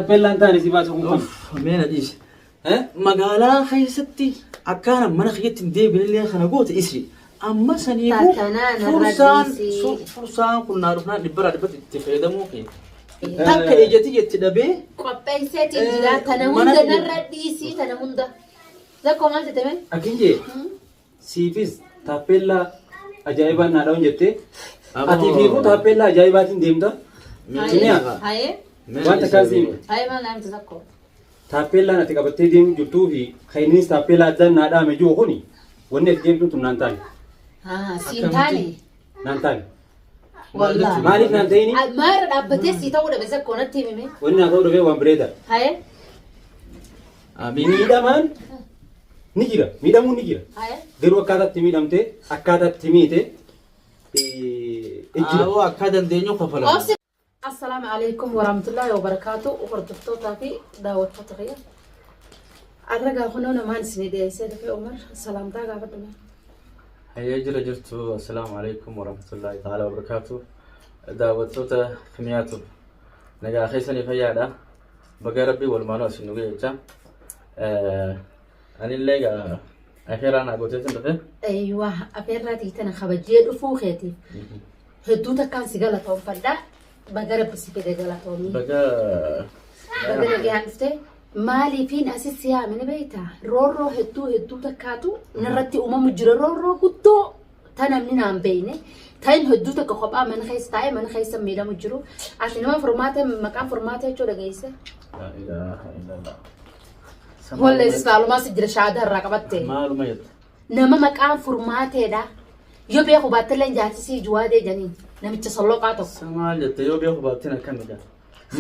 Taappeellaan taane si baasa kun kan. Mee na dhiisi. Magaalaa keessatti akkaana mana kiyyatti hin deebinillee kana goote isi. Amma saniifuu Tatanaa narra fursaan dhiisi. fursaan kun naa dhufnaan dhibbarraa dhibbatti itti fayyadamuu kee. Takka ijatti jetti dhabee Qopheesseetiin jira. Tana Mana hunda kiyya- narra dhiisii tana hunda. Zakkoo maal jette mee? Akkin jee siifis taappeellaa ajaa'ibaan naa dha'uun jettee ati fiifuu taappeellaa ajaa'ibaatiin deemta. Kimiyaa Hayee. waan takkaan siin Hayee maal naa himte zakkoo? taappeellaan ati qabattee deemu jirtuu fi kan innis taappeellaa addaan naa dhaame jiru kuni wanni ati deemtu tun naan taane. Haa siin taane. Naan taane. Wallaahi. Maaliif naan ta'ini? Maal irra dhaabbatee sii ta'uu dhabe zakkoo natti himime. Wanni naa ta'uu dhabee waan bireeda. Hayee. Amiin. Miidhamaan ni jira. Miidhamuun ni jira. Hayee. Garuu akkaataa itti miidhamte akkaataa itti miite jira. Aawoo akka dandeenyu kafalama. Obsi. Assalaamu alaikum warahmatullahi wabarakaatu. Hordoftootaa fi daawwattoota kiyya. Arra gaafa namaan isinii dhiyeessee dhufe Umar salaamtaa gaafadhu. Hayyee jira jirtu assalaamu alaikum warahmatullahi ta'ala wabarakaatu. Daawwattoota kimiyaatu nagaa keessanii fayyaadha. Baga rabbii walumaanuu asin nu ga'e jecha. Anillee egaa afeeraa naa gooteetiin dhufe. Eeyyuwaa afeerraa tana kabajee dhufuu keetiif hedduu takkaan si galatoonfadha. Baga rabbi si fide galatoomii. Baga Baga nagaan dhufte maaliifiin asis si yaame ni beektaa? Roorroo hedduu hedduu takkaatu narratti uumamu jira roorroo guddoo ta namni naan beekne ta'in hedduu takka kophaa mana keessa taa'ee mana keessa miidhamu jiru. Ati nama furmaata maqaan furmaata jechuu dhageesse. Laa ilaaha illallah. Walleessis laalumaa si jira shaadaa irraa qabatte. Maaluma jette? Nama maqaan furmaateedha. Yoo beeku baattellee jaarsisii juwaadee janiin namicha solloqaa tokko. Sa maal jette yoo beeku baatteen akkam jedha.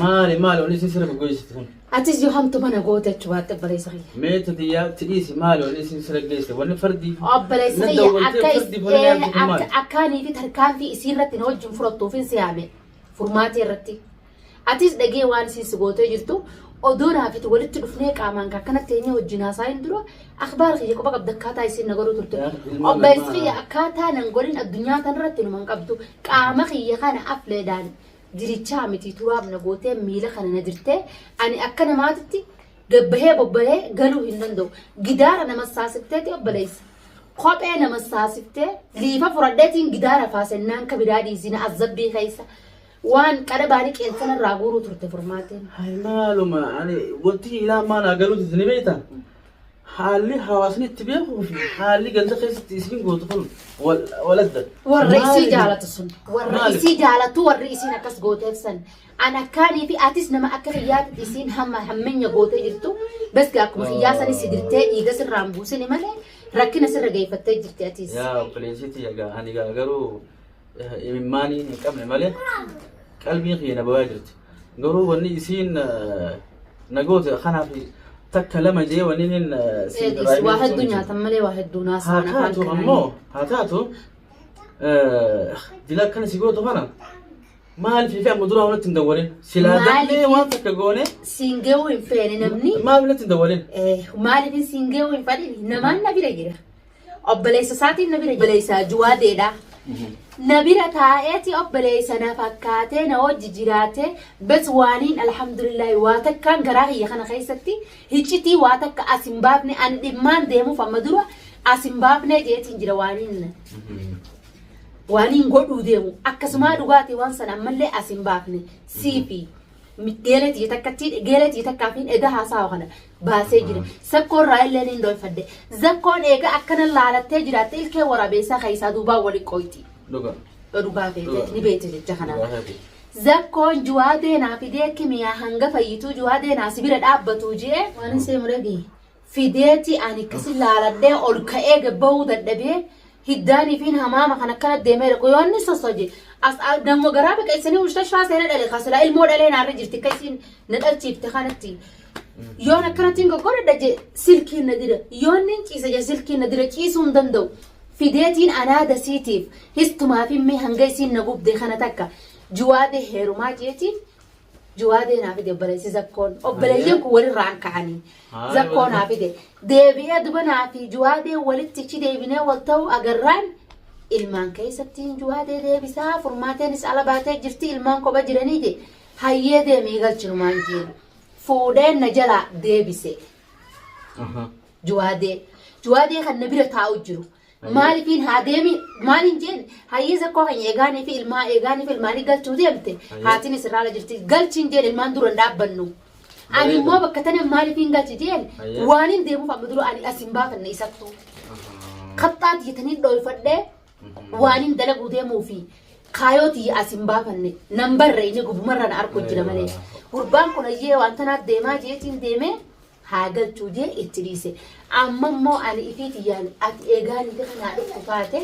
Maali maali wanni isin sirra goggoysite kun? Atis yoo hamtu mana goote jechuu baatte obboleessa kiyya. Mee tiyyaa tidhiisi maali wanni isin sirra geessite? Wanni fardii Obboleessa na kiyya dawwaltee akka fardii wanni yaaddu kun maali? akkaanii fi tarkaanfii isii irratti na wajjin fudhattuufin si yaame furmaatee irratti. Atis dhagee waan isiin si gootee jirtu odoo naafiti walitti dhufnee qaamaan kan akkanatti teenyee wajjin haasaayin dura akhbaar kiyya quba qabda akkaataa isiin na godhuu turte. Yaa ilma Obboleessi namaa. kiyya akkaataa nan godhin addunyaa tanarratti numa hin qabdu qaama kiyya kana afleedhaan dirichaa miti turaaf na gootee miila kana na dirtee ani akka namaatitti gabbahee bobbahee galuu hin danda'u. Gidaara nama saasifteeti obboleessa. Kophee nama saasiftee liifa furadheetiin gidaara faasennaan ka biraa dhiisina azzabbii keessa. Waan qara baanii qeensana irraa guuruu turte furmaateen. Hay maaluma ani wanti ilaa maal haa galuuti ni beektaa? Haalli hawaasni itti beekuu fi haalli ganda keessatti isiin gootu kun wal adda. Warra isii Maali? jaalatu sun. Warra Maali? isii jaalatu warri isiin akkas gooteef san. An akkaanii fi atis nama akka kiyyaatti isiin hamma hammenya gootee jirtu. Bas gaa akkuma kiyyaa sanis si dirtee dhiiga sirraan buusini malee rakkina sirra geeffattee jirti atis. Yaa obboleessitti egaa ani gaa garuu imimmaanii hin qabne malee qalbiin kiyya na booyaa jirti. Garuu wanni isiin na goote kanaaf takka lama jee wanni inni Eegis waa hedduu nyaatan malee waa hedduu Haa naasaan afaan taatu kanaan. ammoo haa taatu dila akkana si gootu kana maaliif fi amma duraa walitti hin dawwalin silaa Maaliif? dafnee waan takka goone Siin gahuu hin feene namni. maaf natti hin dawwalin. Maaliif siin gahuu hin fedhin namaan na bira jira. Obboleessa isaatiin na bira jira. Obboleessa Juwaadeedha. Na bira taa'eeti obboleessa na fakkaatee na wajji jiraatee bes waaniin alhamdulillahi waa takkaan garaa kiyya kana keessatti hiccitii waa takka as hin baafne ani dhimmaan deemuuf amma dura as hin baafnee jeetiin jira waaniin waaniin godhuu deemu akkasumaa dhugaatii waan sana ammallee as hin baafne siifi Geelee tiyya takkatti geelee tiyya takkaafiin eda haasawa kana baasee jira. Sakkoo irraa illee niin dhoyfadhe. Zakkoon eega akkana laalattee jiraatte ilkee waraabeessaa keessaa duubaan wali qoyti. Dhuga. Dhugaa feete ni beekte jecha kana. Dhugaa keeti. Zakkoon juwaadee naa fidee kimiyaa hanga fayyituu juwaadee naa si bira dhaabbatu jee. Waan isee muragi. Fideeti ani akkasi laaladhee ol ka'ee gabbahuu dadhabee hiddaanii fi hamaama kan akkana deemee dhaqu yoo inni sossoje as dammo garaa baqeessanii mustashfaa seena dhale kasilaa ilmoo dhalee naarra jirti akka isiin na dhalchiifte kanatti. Yoon akkanattiin goggodhadha je silkiin na dira yoon nin ciisa je silkiin na dira ciisuu hin danda'u. Fideetiin anaa dasiitiif histumaa fi mee hanga isiin na gubde kana takka juwaadee heerumaa jeetiin Juwaadee naa fide obboleessi zakkoon. Obboleeyyan kun walirraan ka'anii. Zakkoo naa fide. Deebi'ee duba naa fi juwaadee walitti ichi deebinee wal ta'uu agarraan ilmaan keessattiin juwaadee deebisaa furmaateenis ala baatee jirti ilmaan kopha jiranii je hayyee deemii galchinumaan jeen. Fuudhee na jalaa deebise. Juwaadee. Juwaadee kan na bira taa'u jiru. Maalifiin haa deemi maaliin jeen hayyee zakkoo keenya eegaanii fi ilmaa eegaanii fi ilmaanii galchuu deemte haatiin isirraa jirti galchiin jeen ilmaan dura hin dhaabbannu. Ani immoo bakka tana maalifiin galchi jeen waan hin deemuuf amma dura ani as hin baafanne isattuu. Kaxxaa tiyyatanii dhooyfadhee waan hin dalaguu deemuu fi kaayoo tiyya as hin baafanne nan barre inni gubumarra na arku jira malee. Gurbaan kun hayyee waan tanaaf deemaa jeetiin deemee haa galchuu jee itti dhiise. Amma immoo ani ifii tiyyaan ati eegaa niiti kanaa dhuftu taate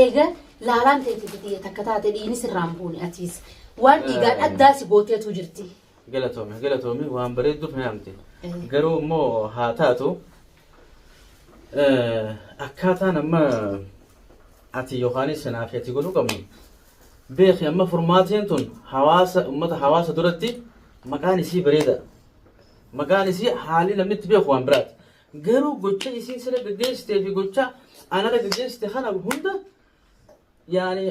eega laalaan teetii tiyya takka taate dhiini sirraan buune atiis waan dhiigaan addaa si gooteetu jirti. Galatoomi galatoomi waan bareedduuf na yaamte. Garuu immoo haa taatu akkaataan amma ati yookaanis naaf ati godhuu qabnu beeki amma furmaateen tun hawaasa ummata hawaasa duratti maqaan isii bareeda. Maqaan isii haalli namni itti beeku waan biraati. Garuu gocha isiin sirra gaggeessitee fi gocha anarra gaggeessite kana hunda yaani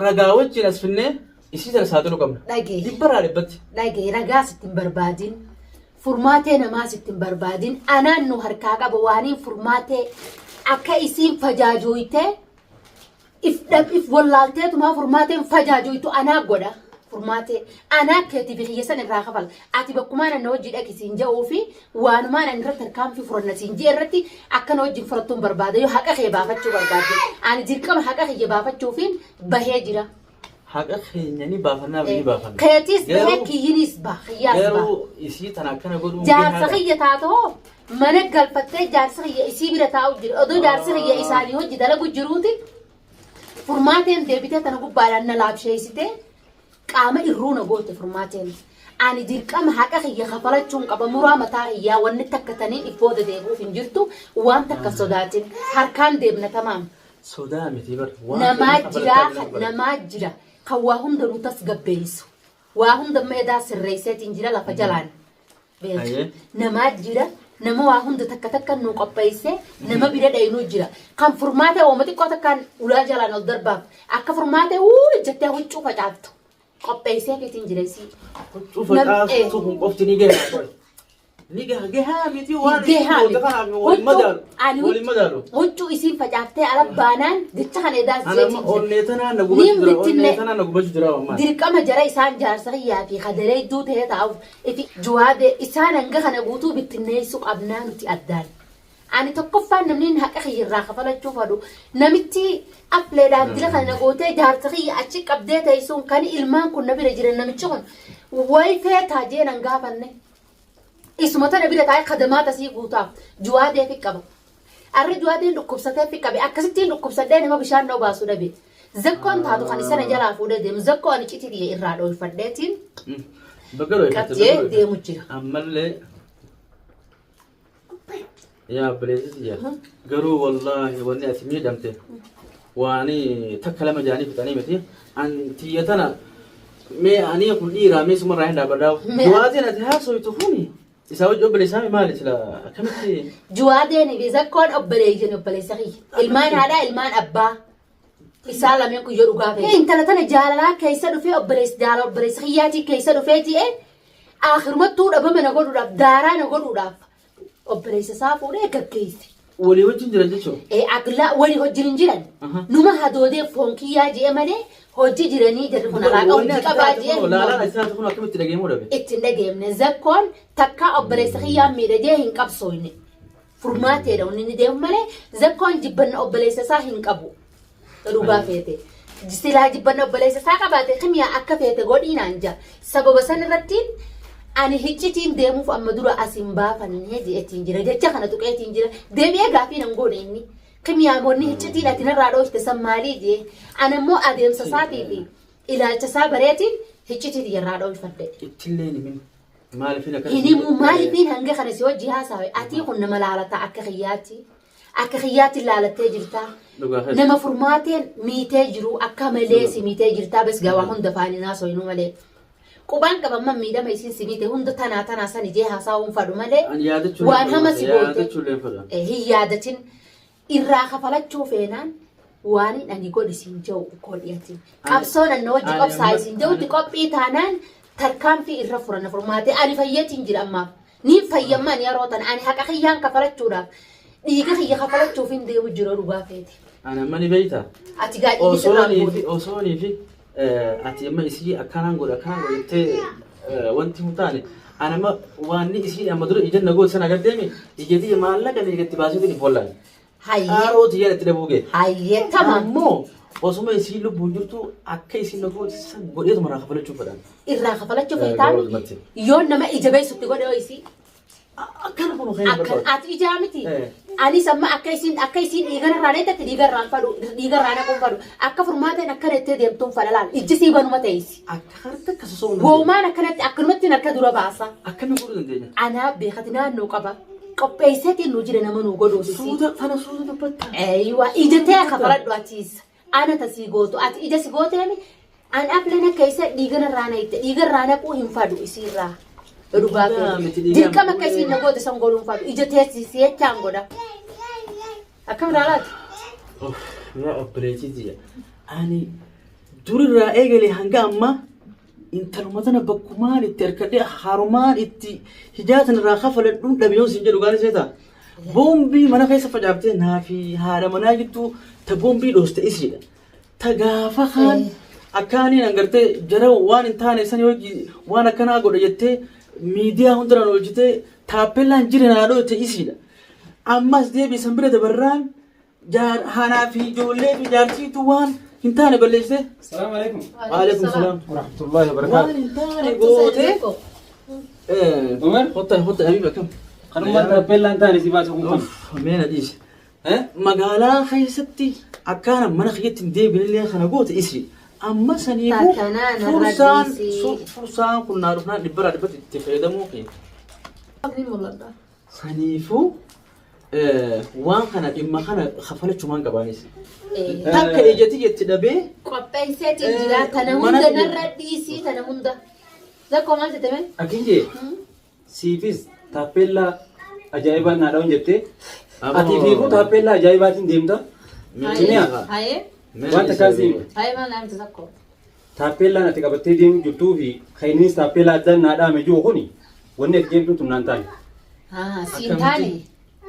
ragaa wajjin as finnee isii sana saaxiluu qabna. Dhagee. Dhibbarraa dhibbatti. Dhagee ragaa sitti hin barbaadin. Furmaatee namaa sitti hin barbaadin. Anaan nu harkaa qaba waaniin furmaatee akka isiin fajaajooytee If dhab if wallaalteetumaa furmaateen fajaajoytu anaa godha. Furmaatee anaa keetii fi kiyya san irraa kafala. Ati bakkumaan anna hojii dhaqi siin ja'uu fi waanumaan ani irratti tarkaanfii furanna siin jee irratti akka na wajjin furattuun barbaada yoo haqa kee baafachuu barbaadde. Ani dirqama haqa kiyya baafachuufiin bahee jira. Haqa keenya ni baafannaa ni baafanna. Keetiis bahee Garuu- kiyyiniis baha kiyyaas baha. Garuu isii tana akkana godhuun Jaarsa gahaadha. kiyya taatoo mana galfattee jaarsa kiyya isii bira taa'u jira. Odoo jaarsi kiyya isaanii hojii dalagu jiruuti furmaateen deebitee tana gubbaadhaan na laabsheessitee qaama irruu na goote furmaateen. Ani dirqama haqa kiyya kafalachuun qaba muraa mataa kiyyaa wanni takka taniin ibbooda deebi'uuf hin jirtu waan takka sodaatin harkaan deemna tamaam. Sodaa miti bar. Waan Namaa fedhii jiraa kafaltaa jiran bara. namaa jira kan waa hunda nu tasgabbeessu waa hunda amma edaa sirreesseetiin jira lafa jalaan beeku. Ayyee. Namaa jira nama waa hunda takka takka nu qopheessee nama bira dhayinuu jira kan furmaata ooma xiqqoo takkaan ulaa jalaan ol darbaaf akka furmaata wuu jettee huccuu facaaftu qopheesseefiitiin jira isii. Huccuu facaaftu kun qofti ni gahaa. Ni gaha gahaa miti waan isin Gahaa goote miti. kanaaf waliin madaalu. Ani Waliin madaalu. huccuu isiin facaaftee ala baanaan jecha kana edaa Ana amma onnee tanaan na gubachuu Niin jira. bittinne. Onnee tanaan na gubachuu jira ammaa. Dirqama jara isaan jaarsa kiyyaa fi kadaree iddoo ta'ee taa'uuf ifi juwaadee isaan hanga kana guutuu bittinneessuu qabnaa nuti addaan. Ani tokkoffaan namni inni haqa kiyya irraa kafalachuu fadhu namichi afleedhaan dila kana na gootee jaarsa kiyya achi qabdee teessuun kan ilmaan kun na bira jiran namichi kun wayi feetaa jee nan gaafanne. Isuma tana bira taa'ee kadamaa tasii guutaaf juwaadee fi qaba. Arri juwaadeen dhukkubsatee fi qabe akkasittiin dhukkubsadhee nama bishaan na obaasu dhabe. Zakkoon taatu kan isana jalaa fuudhee deemu zakkoo ani citii kiyya irraa dhoofadheetiin Bakka dhoofate. qabjee deemu jira. Ammallee yaa obboleessi tiyya garuu wallaahi wanni ati miidhamte waani takka lama jaanii fixanii miti an tiyya tana mee ani kun dhiiraa mee sumarraa hin dhaabadhaa Mee- du'aatiin ati haasoytu kuni isaa wajji obboleessaa mi maali sila akkamitti Juwaadeen fi zakkoon obboleeyyan obboleessa kiyya. Ilmaan haadhaa ilmaan abbaa. Isaan lameen kun yoo dhugaa ta'e. Intala tana jaalalaa keessa dhufee obboleessa jaalala obboleessa kiyyaatii keessa dhufee ji'ee akhirumattuu dhabama na godhuudhaaf daaraa na godhuudhaaf obboleessa isaa fuudhee gaggeesse. Walii wajjin jiran jechuun. Ee aglaa walii hojii hin jiran. Numa hadoodee foon kiyyaa ji'e malee hojii jiranii jarri kun alaaqa hojii qabaa ji'e. hin Laalaan mormu. ati taate kun akkamitti dhageemuu dhabe. Itti hin dhageemne zakkoon takkaa obboleessa kiyyaan miidhagee hin qabsooyne. Furmaateedha wanni inni deemu malee zakkoon jibbanna obboleessa isaa hin qabu. Dhugaa feete. Silaa jibbanna obboleessa isaa qabaate kimiyaa akka feete godhii naan jaa. Sababa san irratti ani hiccitiin deemuuf amma dura as hin baafannee je'etiin jira. Jecha kana tuqeetiin jira. Deebi'ee gaafii nan goone inni. Kimiyaa wanni hiccitiin ati narraa dhooyte san maalii jee. Ani immoo adeemsa isaatii fi ilaalcha isaa bareetiin hiccitii irraa dhooyfadhe. Ittillee ni min. Maaliifin akkana Hin himu maaliifin hanga kana si wajji haasawe atii kun nama laalataa akka kiyyaatti akka kiyyaatti laalattee jirtaa Dhugaa keessa. nama furmaateen miitee jiru akka malee si miitee jirtaa bes gawaa hunda faanii haasoynu malee qubaan qaban miidhama isiin si miite hunda tanaa tanaa san ijee haasaawuun fadhu malee Ani yaadachuu waan hama si goote Yaadachuu illee fedha. hin yaadatin irraa kafalachuu feenaan waan ani godhi siin jedhu godhi ati. Qabsoon anna wajji Ani qabsaa amma- siin jedhutti qophii taanaan Tarkaanfii irra furanna furmaatee ani fayyeetiin jira ammaaf. Niin fayyamma ani yeroo tana ani haqa kiyyaan kafalachuudhaaf dhiiga kiyya kafalachuuf hin deemu jira dhugaa feete. Ani amma ni beekta. Ati gaa dhiigni sirraan Osoonii fuudhe. fi osoonii fi ati amma isii akkanaan godha akkanaan godha jettee wanti hin taane ani amma waanni isii amma dura ija na goote sana agarteemi ija tiyya maallaqa ni itti baaseetiin hin follaan. Hayyee. Qaaroo tiyyaan itti dhabuu ga'e. Hayyee tamam. Ammoo osuma isiin lubbuun jirtu akka isiin na goote san godheetuma irraa kafalachuu fedhan. Irraa kafalachuu Eh, feetaami gabaabumatti. yoo nama ija beessutti godhe yoo isii. Akkana kun kan hin Akkan barbaadu. ati ijaa miti. Eh. Anis amma akka isiin akka isiin dhiigarraa dheettatti dhiigarraan fadhu dhiigarraa naquun fadhu akka furmaateen akkana ittee deemtuun fadha laal ijji sii banuma ta'isi. Akka harka akka sosoo'uu hin dandeenye. Woomaan akkanatti akkanumatti harka dura baasa. Akkamii godhuu dandeenya? Anaa beekati naannoo qaba. Qopheesseetiin nu jira nama nu godhuufisi. Suuta tana suuta dubbatta. Eeywa ija tee kafaladhu atiis. Ana tasii gootu ati ija si gooteemi an afleen akka isa dhiigana irraa naqxe dhiiga irraa naquu hin fadhu isiirraa. Dhugaa Dhiigaa kee. miti, dhiigaa Dirqama miti. akka isiin na goote san godhuu hin fadhu ija tee si jechaan godha. Akkam ilaalaati? Of, yaa obboleettii tiyya. Ani durirraa eegalee hanga ammaa intaluma tana bakkumaan itti harkadhee harumaan itti hijaatan irraa kafaladhuun dhabe yoon siin jedhu gaarii seeta. Boombii mana keessa facaaftee naa fi haadha manaa jidduu ta boombii dhooste isiidha. Ta gaafa kaan akkaaniin angartee jara waan hin taane san yoo waan akkanaa godha jettee miidiyaa hundaraan hojjetee taappellaan jira naa dhoote isiidha. Ammas deebii san bira dabarraan Hanaa fi ijoollee fi jaartiitu waan hin taane balleessite. Salaamu alaikum. Waalaikum salaam. Warahmatullahi wabarakatuh. Waan hin taane gootee. Umar? Hotta hotta Habiba kam. Kanuma taappeellaan taane si baasa kun kam. Mee na dhiisi. Eh? Magaalaa keessatti akkaana mana kiyyatti hin deebinillee kana goote isi. Amma saniifuu Takanaa narra fursaan dhiisi. fursaan kun naa dhufnaan dhibbarraa dhibbatti itti fayyadamuu kee. Ni mul'ata. Saniifuu waan kana dhimma kana kafalachumaan qabaanis. Eh, Takka ija tiyyatti dhabee Qopheesseetiin jira tana mana hunda kiyya- narra dhiisii tana hunda. Zakkoo maal jette mee? Akkin jee siifis taappeellaa ajaa'ibaan naa dha'uun jettee Aboo. ati fiifuu taappeellaa ajaa'ibaatiin deemta. Kimiyaa Hayee waan takkaa siin hayee maal naamti zakkoo? taappeellaan ati qabattee deemu jirtuu fi kan innis taappeellaa addaan naa dhaame jiru kuni wanni ati deemtu tun naan taane. Haa siin taane.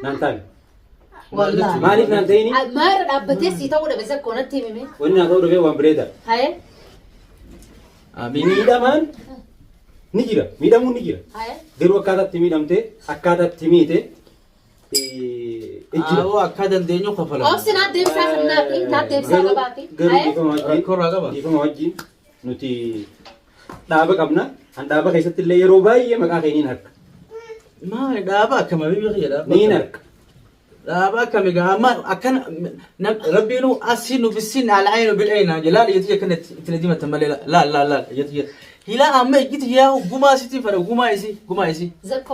Naan taane. Wallaahi. Maaliif naan ta'ini? Maarra dhaabbatee sii ta'uu dhabe zakkoo natti himime. Wanni naa ta'uu dhabe waan bireeda. Hayee Miidhamaan ni jira. Miidhamuun ni jira. hayee. Garuu akkaataa itti miidhamte akkaataa itti miite jira. Awoo akka dandeenyu kafalama. Obsi naaf deebisaa kan naafi naaf deebisaa Garuu qabaafi. garuu Hayee. dhiifama wajjin Rakkoo irraa qaba. dhiifama wajjin nuti dhaaba qabna. An dhaaba keessatti illee yeroo baay'ee maqaa kee niin harka. Maali dhaaba akkam habibi kiyya dhaaba. Niin harka. Dhaaba akkam egaa amma akkana rabbiinu asii nu bisin al'aynu bil'ayna laal ijatti akkana itti na dimatan malee laal laal laal ijatti hilaa amma ijjiti yaa gumaa sitti fadha gumaa isii gumaa isii. Zakkoo.